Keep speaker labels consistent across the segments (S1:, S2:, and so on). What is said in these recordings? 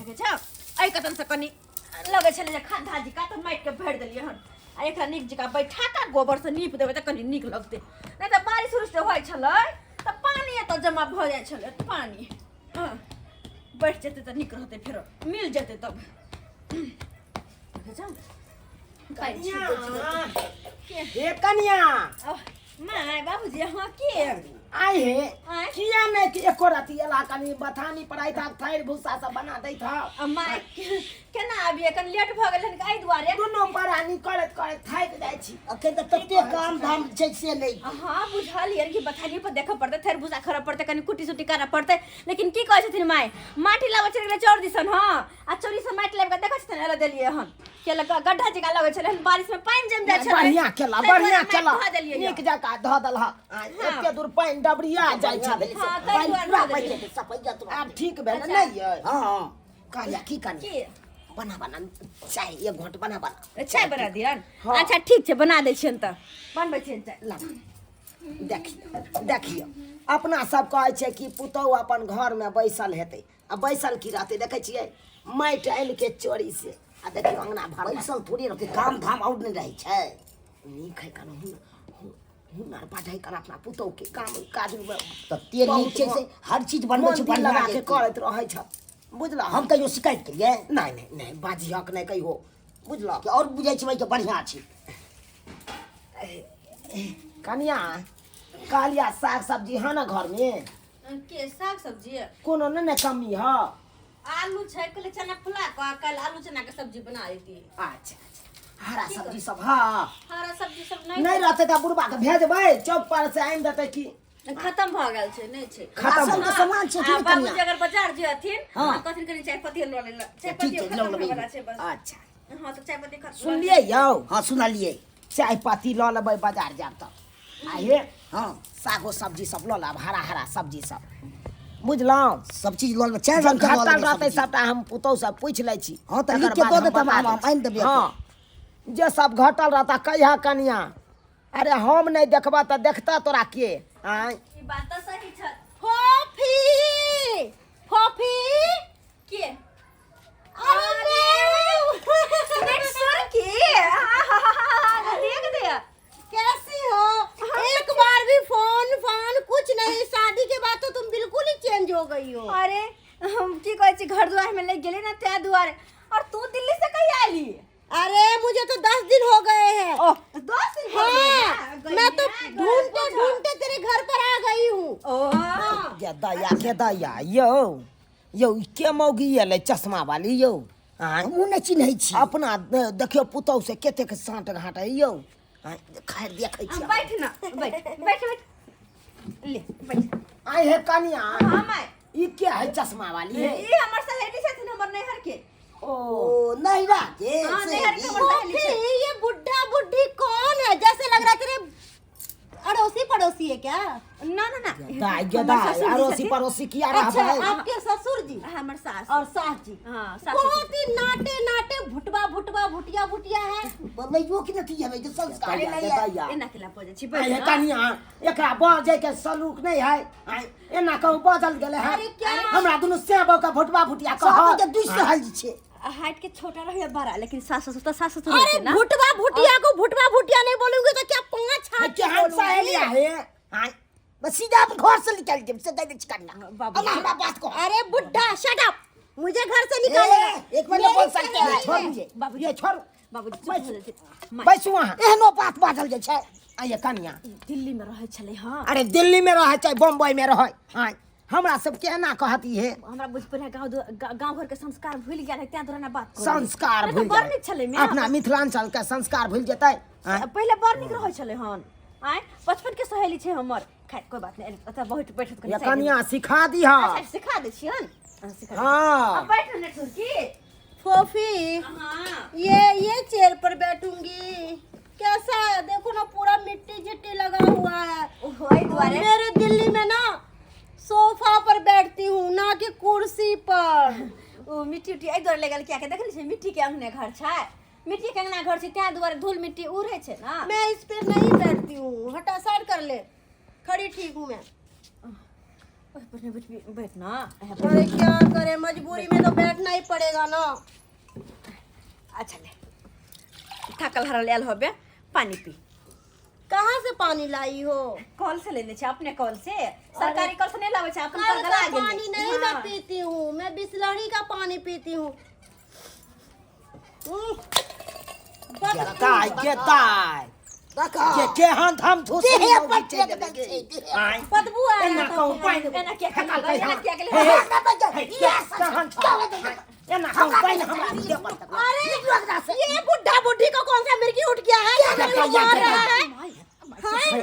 S1: देखै छौ एहि कतन से कनि लगै छलै जे खद्धा जकाँ तऽ माटिके भरि देलियै हन आ एकरा नीक जकाँ बैठा कऽ गोबर से नीप देबै तऽ कनि नीक लगतै नहि तऽ बारिश उरिश जे होइ छलै तऽ पानि एतऽ जमा भऽ जाइ छलै पानि हँ बैठ जेतै तऽ नीक रहतै फेरो मिल जेतै तब देखै छौ पानि छीटै छलै। के?
S2: हे कनिया
S1: आह, माय बाबूजी अहाँ के
S2: आइ हे
S1: आँय?
S2: किया नहि कि एको रति एला कनि बथानी पर आइ तक थैर भूसा सब बना दैत ह
S1: आ माय केना आबियै कनि लेट भऽ गेल हन एहि दुआरे
S2: दुनू प्राणी करैत करैत थाकि जाइ छी
S3: अखन तऽ तते काम धाम छै से नहि
S1: हाँ बुझलियै कि बथानी पर देखऽ पड़तै थैर भूसा खरऽ पड़तै कनि कुट्टी सुट्टी करऽ पड़तै लेकिन की कहै छथिन माय माटी लाबऽ चलि गेलै चौर दिसन हँ आ चोरी से माटि लाबि कऽ देखै छथिन एला देलियै हन केला गड्ढा जकाँ लगै छलै हन बारिश में पानि जमि जाइ छलै
S2: बढ़िया केला
S1: ताहि दुआरे
S2: बढ़िया
S1: माटि
S2: केला
S1: धऽ देलियै
S2: नीक जकाँ धऽ देलह आ एते दूर पानि डबरिया जाइ छलै
S1: हँ, ताहि
S3: पानि
S1: दुआरे
S3: पूरा
S1: धऽ
S3: पानि
S1: देलियै।
S3: जेतै सफैया तुरंत।
S2: आब ठीक भेल
S1: अच्छा।
S2: नहि यै
S3: हँ हँ कहलिया की कनी
S1: की
S3: बना बना चाय एक घंट बना बना
S1: चाय बना दियन
S2: हँ।
S1: अच्छा ठीक छै बना दै छियनि तऽ बनबै छियनि चाय
S2: ला देखियौ देखियौ अपना सब कहै छै कि पुतहु अपन घरमे बैसल हेतै आ बैसल की रहतै देखै छियै माटि आनि के चोरी से आ देखियौ अंगना भरल
S3: बैसल थोड़े रहतै काम धाम आओर नहि रहै छै
S2: नीक है कन हुनर बढ़ै कन अपना पुतहु के काम काज मे
S3: तते नीक छै से हर चीज बनबै छै
S2: मन दिल
S3: बढ़िआँ
S2: लगा के
S3: जेतै।
S2: करैत रहै छ बुझलह
S3: हम कहियो शिकायत केलियै
S2: नहि नहि नहि बाजिहक नहि कहियो बुझलह
S3: कि आओर बुझै छै भाई बढ़िआँ छै
S2: कनिया कहलिया साग सब्जी है ना घर में
S1: के साग सब्जी
S2: कोनो नहि ने कमी है
S1: आलू छै कहले चना फुला कऽ काल्हि आलू चना के सब्जी बना देती
S2: अच्छा अच्छा हरा सब्जी सब है
S1: हरा सब्जी सब नहीं
S2: नहि रहतै तऽ बुढ़बा के भेजबै चौक पर से आनि देतै की
S1: खत्म भऽ गेल छै नहि छै
S2: खत्म
S3: राशन के सामान छै कि
S1: आ
S3: नहि
S1: बाबूजी
S3: कनिया
S1: अगर बाजार जेथिन
S3: हाँ।
S1: तऽ कहथिन कनि चाय पत्ती लऽ ले चाय
S3: ठीक
S1: पत्ती
S3: छै, लऽ
S1: खत्म
S3: लेबै।
S1: होय वाला छै बस
S2: अच्छा
S1: हाँ तऽ चाय पत्ती खत्म
S2: सुनलियै यौ
S3: हँ सुनलियै
S2: चाय पत्ती लऽ लेबै बाजार जायब तऽ आ हे
S3: हँ
S2: सागो सब्जी सब लऽ लेब हरा हरा सब्जी सब बुझलहुँ
S3: सब चीज लऽ लेबै चारि रंग के लऽ
S2: घटल
S3: लेबै
S2: रहतै
S3: सब्जी।
S2: सबटा हम पुतहु से पूछि लै छी
S3: हँ, तऽ
S2: तकर
S3: लिख के
S2: बाद
S3: दऽ
S2: हम
S3: देतै,
S2: बता
S3: हम
S2: दै छी।
S3: आनि देबै
S2: हँ जे सब घटल रहता कहिया कनिया अरे हम नहि देखबह तऽ देखता तोरा के आँय
S1: ई बात तऽ सही छै
S4: फोफी फोफी
S1: के
S4: अरे
S1: देख सुन की देख दे
S4: कैसी हो एक बार भी फोन फोन कुछ नहीं शादी के बाद तो तुम बिल्कुल ही चेंज हो गई हो
S1: अरे हम की कहै छी घर दुआर में लागि गेली ना तै दुआरे और तू दिल्ली से कहिया आली
S4: अरे मुझे तो 10 दिन हो गए हैं
S1: ओह 10 दिन हो गए
S4: हाँ
S1: ना?
S4: मैं तो
S1: गई ना,
S4: ढूंढते
S1: पूछो।
S4: ढूंढते तेरे घर पर आ गई हूँ
S1: ओह
S2: गे दया के दया यौ यौ ई के मौगी एलै चश्मा वाली यौ आँय
S3: हमहूँ नहि चिन्है छी
S2: अपना देखियौ पुतहु से कतेक साँट घाट है यौ आँय,
S3: खैर देखै छी
S1: बैठ ना बैठ बैठ बैठ ले बैठ
S2: आइ हे कनिया
S1: हाँ माय
S2: ई के है चश्मा वाली है
S1: ई हमर सहेली छथिन हमर नैहर के
S2: ओ
S3: ओ नैहरा के
S1: हाँ, नैहर के हमर सहेली
S4: फोफी
S1: छै
S4: ये बुढ़ा बुढ़ी कौन है जैसे लग रहा है तेरे अड़ोसी पड़ोसी है क्या
S1: ना ना ना
S2: दाइ गे
S1: हमर
S2: दाइ
S1: ससुर जी
S2: अड़ोसी
S1: छथिन।
S2: पड़ोसी किया
S4: अच्छा
S2: रहबै
S4: आपके ससुर जी
S1: हमर सास
S4: और सास जी
S1: हाँ सास
S4: बहुत ही नाटे नाटे भुटवा भुटवा भुटिया भुटिया है
S3: बनैयो कि नहि की हेबै जे संस्कार
S2: दया
S3: नहि
S2: गे
S3: है
S2: दया
S1: एना केला पजे छी
S2: आइ
S1: बैठ
S2: हे
S1: ना।
S2: कनिया एकरा बजै के सलूक नहि है आइ एना कहू बजल गेलै है
S4: अरे क्या?
S2: हमरा दुनू सेबो के भुटबा भुटिया कह
S3: सब के दुइस रहल छै
S1: हाइट के छोटा रहे या बड़ा लेकिन सास ससुर तो सास ससुर होते
S4: अरे
S1: ना
S4: भुटवा भुटिया को भुटवा भुटिया नहीं बोलूंगी तो क्या पांच हाथ की
S2: केहन सहेलिया
S4: बोलूंगी
S2: हे आइ
S3: बस सीधा हम घर से निकाल देब से दे दे करना
S1: बाबू।
S3: अब हमरा बात को
S4: अरे बुढ़ा शट अप मुझे घर से निकालेगा
S3: एक बार बोल सकते हैं
S2: छोड़
S3: मुझे
S1: बाबूजी
S2: ये छोड़
S1: बाबूजी चुप हो जाते
S2: बैसू अहाँ
S3: एहनो बात बाजल जाइ छै
S2: आइए कनिया
S1: दिल्ली में रहै छलै हाँ
S2: अरे दिल्ली में रहै चाहे बम्बई में रहै आइ हमरा सबके एना कहती है
S1: हमरा बुझ पड़े गाँव गाँव घर के संस्कार भूल गेल है तें दुआरे ना बात करै।
S2: संस्कार
S1: नहीं तऽ
S2: भूल
S1: बड़ नीक छलै
S2: जाए
S1: मेरा।
S2: अपना मिथिलांचल के संस्कार भूल जेतै आँय?
S1: पहिले बड़ नीक रहै छलै हन आँय बचपन के सहेली छै हमर खैर कोई बात नहीं एतऽ बैठ बैठ
S2: ये कनिया सिखा दीह
S1: अच्छा सिखा दै छियन हाँ, सिखा दै छियन।
S2: हाँ
S1: अब बैठ ने ठुरकी
S4: फोफी
S1: हाँ
S4: ये चेयर पर बैठूंगी कैसा है देखो ना पूरा मिट्टी झिट्टी लगा हुआ है
S1: ओहो एहि दुआरे
S4: मेरे दिल्ली में ना सोफा पर बैठती हूँ ना कि कुर्सी पर
S1: ओ मिट्टी उट्टी एहि दुआरे लगल कियाकि देखै नहि छै मिट्टी के अंगने घर छै मिट्टी के अंगना घर छै तें दुआरे धूल मिट्टी उड़ै छै ना
S4: मैं इस पे नहीं बैठती हूँ हटा साइड कर ले खड़ी ठीक हूँ मैं
S1: ओहि पर नहि बैठबी, बैठ ना।
S4: अरे क्या करे, मजबूरी में तो बैठना ही पड़ेगा ना।
S1: अच्छा ले, थाकल हारल आयल होबे, पानी पी।
S4: कहाँ से पानी लाई हो?
S1: कल से लेने छै, अपने कल से, सरकारी कल से नहीं लावे छै, अपन
S4: कल
S1: कल
S4: का
S1: गला गेलै।
S4: पानी नहीं मैं
S1: हाँ।
S4: पीती हूँ, मैं बिसलरी का पानी पीती हूँ।
S2: गेताय गेताय के केहन धम धूस
S3: देहे पर फेंक दै छै, देहे।
S2: आँय।
S4: बदबू आ रहा
S2: एना
S4: था।
S2: कहूँ पानि
S1: एना किया
S2: फेकल
S1: केलकै? एना
S2: है।
S1: किया केलकै?
S2: हे, हे,
S3: हमरा बजल,
S2: हे,
S3: इएह सब
S2: केहन छौ?
S3: क्या बजल?
S2: एना कहूँ पानि हमरा देह पर फेकलक।
S4: अरे
S3: निकलो एकरा से।
S4: ये बुढ़ा बुढ़ी को कौन सा मिर्गी उठ गया है?
S3: क्या
S4: ये
S3: क्या
S4: मार
S3: क्या
S4: रहा है।
S2: हे,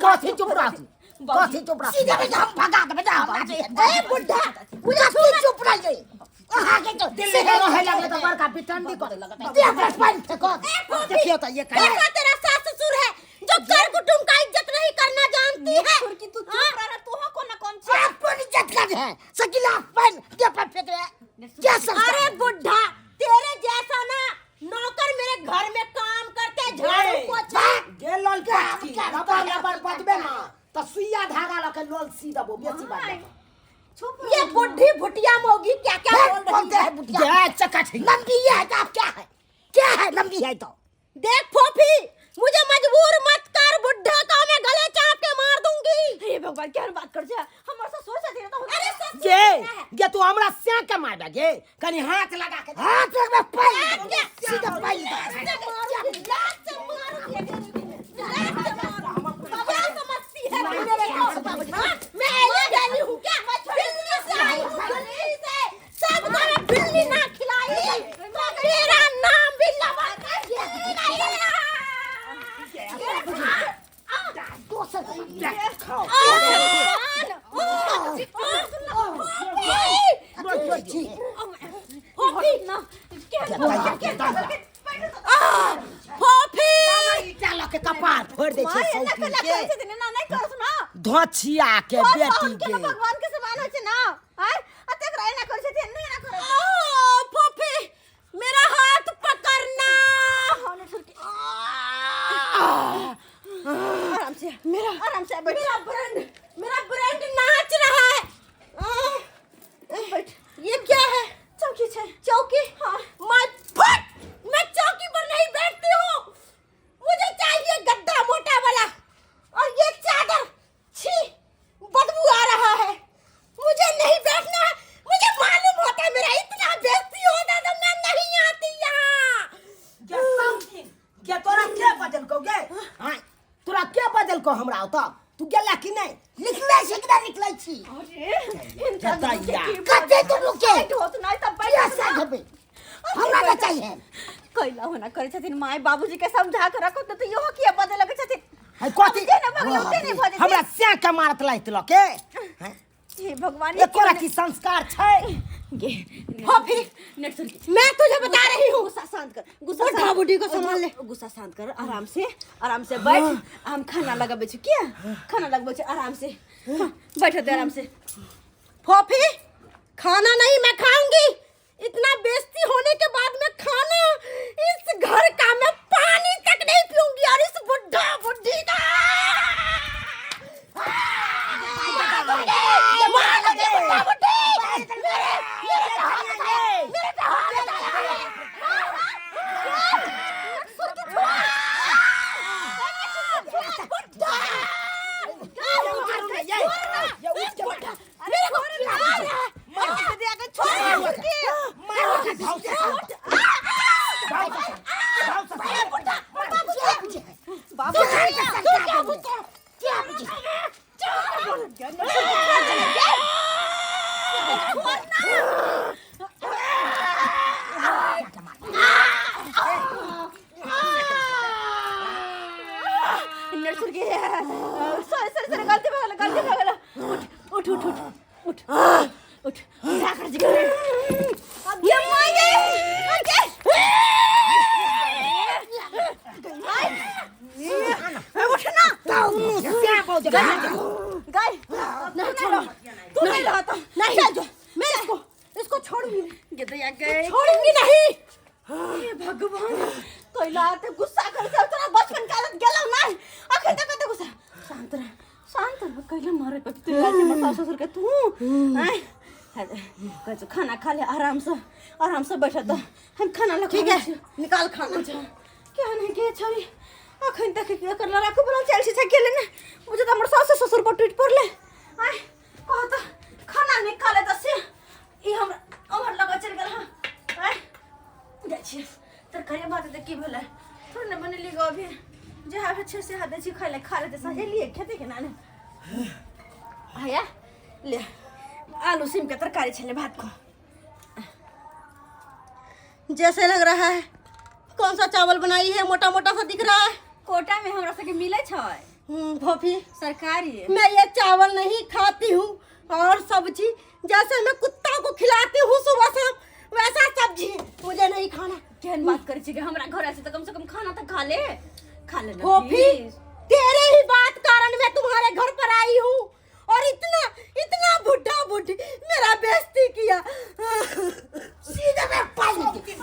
S2: कथी चुप रहतू, कथी चुप रहतू?
S3: सीधे बेटा हम भगा देबै, जा हमरा से।
S4: ए बुढ़ा,
S3: मुझे की चुप रहियै? अहाँके तो
S2: दिल्ली में रहे लगले तऽ बड़का बिटंडी करे लगतै।
S3: देह पर पानि फेकत।
S2: देखियौ तऽ ये कहिया
S4: कैसा तेरा सास ससुर है जो कर कुटुम का इज्जत नहीं करना जानती है।
S1: की तू चुप रह, तू हो कोना कम छै।
S3: अपन इज्जत कर है सकिला पानि देह पर फेंक रहे। क्या संस्कार?
S4: अरे बुढ़ा, तेरे जैसा ना नौकर मेरे घर में काम करते हैं, झाड़ू पोछा।
S2: गे लोल काटकी लबर लबर बजबे ना तऽ सुइया धागा लऽ के लोल सी देबो, बेसी बात।
S4: ये बुढ़ी भुटिया मोगी क्या क्या
S3: फेंक
S4: बोल रही
S3: बोलते
S4: है।
S3: है बुढ़िया।
S2: गे चकठी
S3: लंबी है तो आप क्या है, क्या है लंबी है तो?
S4: देख फोफी, मुझे मजबूर मत कर, बुढ़ा का मैं गले चाप के मार दूंगी।
S1: हे भगवान, केहन बात कर छै? हमर ससुर छथिन तऽ
S4: अरे ससुर
S2: गे गे तू हमरा से के मारबे गे, कनी हाथ लगा के।
S3: हाथ में पानि सीधा पानि।
S4: लात से मारूंगी, लात से मारूंगी, लात से मारूंगी। क्या समझती है तू मेरे को? हाँ? मैं ऐली गैली हूँ क्या? दिल्ली से आई हूँ, दिल्ली से। सबको मैं बिल्ली ना खिलाई तो तेरा नाम भी लवर नहीं।
S3: दोसर
S2: खाओ। ईटा लऽ के कपार फोड़ि दै छै
S1: माय एना
S2: सौतीन
S1: केना
S2: के।
S1: करै छथिन? एना नहि करस ना।
S2: धोछिया के बेटी
S1: के
S2: के
S1: भगवान के समान होइ छै ना। आय अतेक एना करै छथिन, नहि एना करै।
S4: फोफी, मेरा हाथ पकड़ना।
S1: आराम से,
S4: मेरा
S1: आराम से बैठ।
S4: मेरा ब्रांड, मेरा ब्रांड नाच रहा है।
S1: बैठ।
S4: ये क्या है?
S1: चौकी छै।
S4: चौकी?
S1: हाँ।
S4: मैं फट, मैं चौकी पर नहीं बैठती हूँ, मुझे चाहिए गद्दा मोटा वाला। और ये चादर, छी, बदबू आ रहा है, मुझे नहीं बैठना है। मुझे मालूम होता है मेरा इतना बेइज्जती होता तो मैं नहीं आती यहाँ।
S2: गे सौतीन गे, तोरा के बजलकौ गे? आँय, तोरा के बजलकौ हमरा ओतऽ? तू गेला कि नहि?
S3: निकलै छै कि नहि निकलै छी?
S1: अरे हिनका
S2: जतैया।
S3: कते तुम लोग के
S1: होत नहि तऽ
S3: क्या
S1: बैठ।
S3: साथ हेबै? हमरा नहि चाहिए।
S1: कैला होना करै छथिन? माय बाबूजी के समझा के रखो तऽ इहो किया बदल लगै छथिन?
S2: है कथी?
S1: जे ने भगले ओते नहि भऽ जेतै।
S2: हमरा से के मारत लाइत लऽ के। हैं?
S1: हे भगवान,
S2: एको रति संस्कार छै?
S1: गे
S4: फोफी,
S1: नेट सुन।
S4: मैं तुझे बता रही हूँ,
S1: गुस्सा शांत कर, गुस्सा
S4: बुढ़ा
S1: शांत-
S4: बुढ़ी को संभाल ले।
S1: गुस्सा शांत कर, आराम से, आराम से बैठ। हम खाना लगाबै छी, किया खाना लगबै छी? आराम से, हाँ, बैठो दे आराम से।
S4: फोफी, खाना नहीं मैं खाऊंगी। इतना बेइज्जती होने के बाद मैं खाना, इस घर का मैं पानी तक नहीं पीऊंगी। और इस बुढ़ा बुढ़ी का मारूंगी, बुढ़ा बुढ़ी। मेरे मेरे पे हाथ उठाया, मेरे पे हाथ उठाया। मेरे को मार रहा है।
S1: बाबू
S3: क्या बुझे? क्या बुझे?
S1: नेट सुन के, सॉरी सॉरी सॉरी, गलती भऽ गेल, गलती भऽ गेल। उठ उठ उठ उठ उठ उठ, उठा कर जी।
S4: अब ये माये,
S1: उठ ना गाय,
S4: नहीं छोड़ो,
S1: तू नहीं रहा तो
S4: नहीं
S1: चल जो।
S4: मैं इसको इसको छोड़ूंगी नहीं,
S1: गे गए।
S4: छोड़ूंगी नहीं।
S1: हे भगवान, कैला ते गुस्सा कर से तोरा बचपन के आदत गेलौ नहीं अखन तक? कते गुस्सा, शांत रह, शांत रह, कैले मारे पे तू यार हमर सास ससुर के तू आय कहै छौ खाना खा ले आराम से, आराम से बैठ त हम खाना लग।
S4: ठीक है, निकाल खाना।
S1: केहन है के छवि अखन तक एकर लड़ाकू बनल चल छै गेलै ने, बुझे त हमर सास ससुर पर टूटि पड़लै। आय कह त खाना निकाले त से ई हमरा उम्हर लग चलि गेल। हँ आय जाइ छियै तरकारी भात तऽ की भेलै, थोड़े ने बनेलियै गो अभी, जे आबै छै से दै छी खाइ लए, खा लेतै सहेलियै खेतै केना ने। हैया ले, आलू सीम के तरकारी छलै, भात खो।
S4: जैसे लग रहा है कौन सा चावल बनाई है, मोटा मोटा सा दिख रहा है।
S1: कोटा में हमरा सबके मिलै छै।
S4: फोफी।
S1: सरकारी।
S4: मैं ये चावल नहीं खाती हूँ और सब्जी जैसे मैं कुत्ता को खिलाती हूँ सुबह शाम, वैसा सब्जी मुझे नहीं खाना।
S1: केहन बात करै छी कि हमरा घर आयल छै तऽ कम से कम खाना तऽ खा ले, खा ले ना।
S4: फोफी,
S1: प्लीज।
S4: तेरे ही बात कारण मैं तुम्हारे घर पर आई हूँ और इतना इतना बुढ़ा बुढ़ी मेरा बेइज्जती किया।
S3: सीधे में पानी के।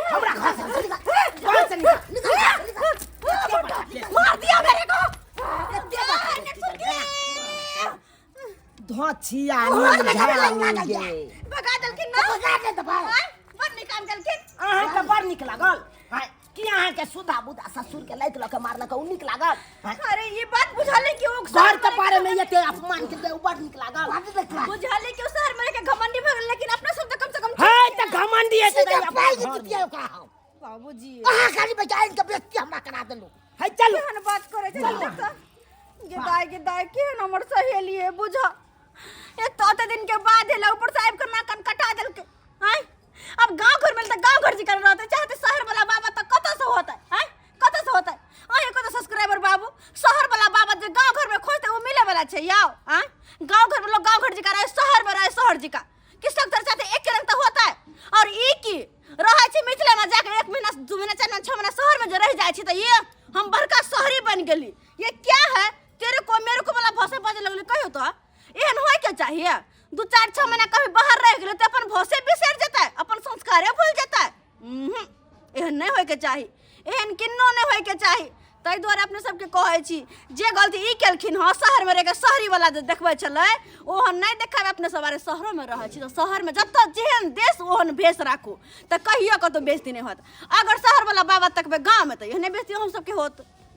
S2: हमरा घर से निकाल, घर से निकाल, निकाल, निकाल।
S4: मार दिया मेरे को।
S2: धोछिया गे।
S1: भगा देलखिन ना।
S3: भगा दे दबा।
S1: आय, बड़ नीक काम केलखिन।
S2: अहाँके बड़ नीक लागल आँय, कि अहाँके सुधा बुधा ससुर के लाइक लऽ के मारलक ओ नीक लागल आँय?
S1: अरे ये बात बुझल कि ओ
S2: घर के बारे में एते अपमान के ओ बड़ नीक लागल।
S1: बुझल कि ओ शहर में रह के घमंडी भऽ गेल, लेकिन अपना सब तऽ कम से कम
S2: है तऽ घमंडी है।
S3: सीधे पानी के दिया ओकरा हम।
S1: बाबूजी।
S3: अहाँ खाली बचाइन के बेइज्जती हमरा करा देलू।
S2: है चलू।
S1: केहन बात करै छै देख तऽ गे दाय, गे दाय, केहन हमर सहेली है बुझ। एक तऽ ओते दिन के बाद एलै, ऊपर से आबि कऽ नाक कान कटा देलकै। आँय अब गाँव घर में तऽ गाँव घर जिकर रहतै, चाहते शहर वाला बाबा तऽ कतऽ से होतै? आँय कतऽ से होतै? अहीं को तऽ सब्सक्राइबर बाबू, शहर वाला बाबा जे गाँव घर में खोजतै ओ मिले वाला छै याओ? आँय गाँव घर में लोग गाँव घर जिकर रहे, शहर में रहे शहर जिका, कि सब तरह चाहते एक रंग तऽ होतै? और ई की रहै छै मिथिला में जाके 1 महीना 2 महीना 4 महीना 6 महीना शहर में जे रह जाइ छी तऽ ये हम बड़का शहरी बन गेली, ये क्या है? तेरे को मेरे को वाला भाषा बाजे लगले। कहियो तऽ एहन होय के चाहिए? 2 4 6 महीना कभी बाहर रह गेलै तऽ अपन भाषे बिसरि जेतै, अपन संस्कारे भूल जेतै? उहुं, एहन नहि होय के चाही, एहन किन्नो नहि होय के चाही। ताहि दुआरे अपने सबके कहै छी जे गलती ई केलखिन हँ, शहरमे रहि कऽ शहरी वाला जे देखबै छलै ओहन नहि देखाबै अपने सब। अरे शहरोमे रहै छी तऽ शहरमे जतऽ जेहन देश ओहन भेष राखू तऽ कहियो कतौ बेइज्जती नहि होत। अगर शहर वाला बाबा तकबै गाँवमे तऽ एहने बेइज्जती हम सबके होत।